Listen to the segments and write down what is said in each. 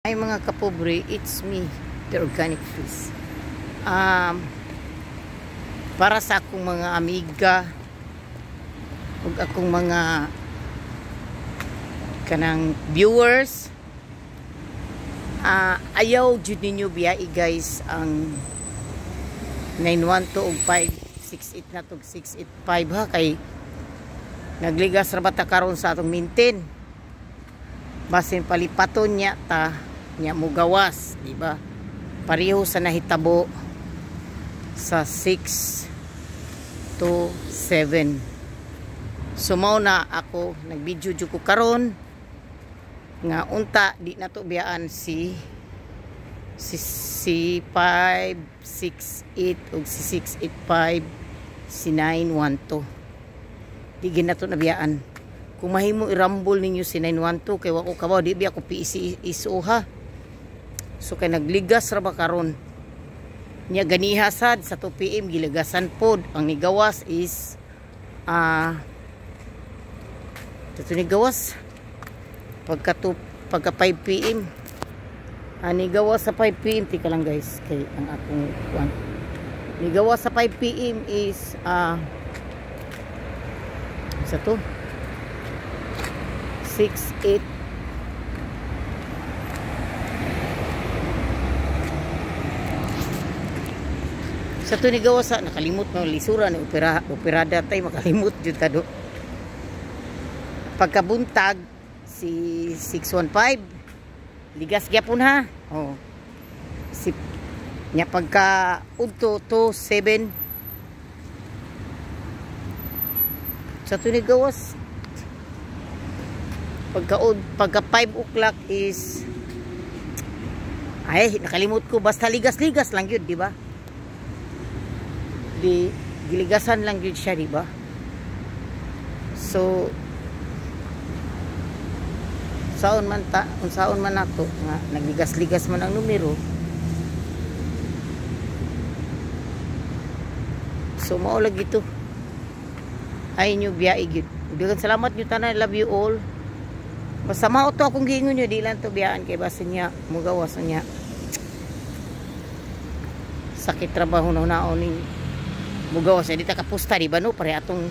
Hi mga kapobre, it's me, the Organic Fish. Para sa akong mga amiga ug akong mga kanang viewers, ayaw jud ninyo biyai guys ang 912 ug 568 na tug 685 ha, kay nagligas ra bata karon sa atong maintain, basin palipaton niya ta nya mugawas, di ba? Pareho sa nahitabo sa 6 to 7. So mao na ako nag-video jud ko karon nga unta di na to biyaan si 5 6 8 ug si 6 8 5, si 9 1 2. Di gid na to nabiyaan. Kung mahimo, irambol ninyo si 912 kay wa ko kabaw, di biya ko PEC iso ha. So kay nagligas ra ba karon nya, ganiha sad sa 2 PM giligasan pod. Ang nigawas is ito, nigawas pagka 2, pagka 5 PM. Nigawas sa 5 PM. Tika lang guys, kay ang akong kuan, nigawas sa 5 PM is sa to 6 8. Sa to ni gawas sa, nakalimot mo, lisura ni opera operada tay, makalimot jud ta do. Pagkabuntag si 615 ligas gyapon ha. Oh, si nya pagka udto 27 sa to ni gawas pagka 5 o'clock is, ay, nakalimot ko. Basta ligas-ligas lang yun, di ba? Di giligasan lang yun siya, di ba? So saon man ta, unsaon man nato nga nagligas-ligas man ang numero. So mao lagi to, ay nyo biyai gyud. Daghang salamat nyo tanan. I love you all. Basta mao to akong giingon nyo, di lang to biyaan kay basta niya mugawas niya, sakit trabaho na naon ni mugawas di ta kapusta, di ba no? Pare atong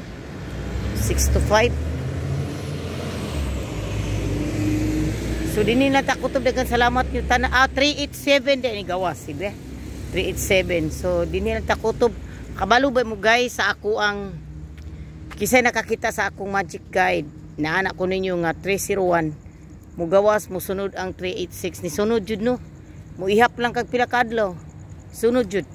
6 to 5. So dinhi na ta kutob. Daghang salamat nyo tanan. 387 din ni gawas, sige, 387. So dinhi na ta kutob. Kabalo ba mo guys sa ako ang kisay nakakita sa akong magic guide na anak ko ninyo nga 301 mugawas, musunod ang 386? Ni sunod jud no, muihap lang kag pila ka adlaw, sunod jud.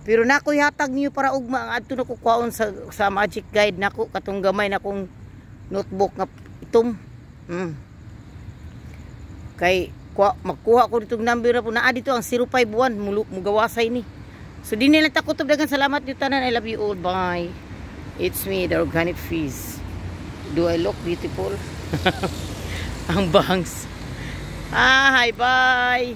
Pero nako ihatag niyo para ugma ang adto na kukuhaon sa magic guide nako, katong gamay na kong notebook nga itom. Kay kuha, magkuha ko ditong number na po naa dito ang 051 mugawasay ni. So dinhi lang ta kutob. Daghang salamat niyo tanan. I love you all. Bye. It's me, the Organic Fizz. Do I look beautiful? Ang bangs. Hi, bye.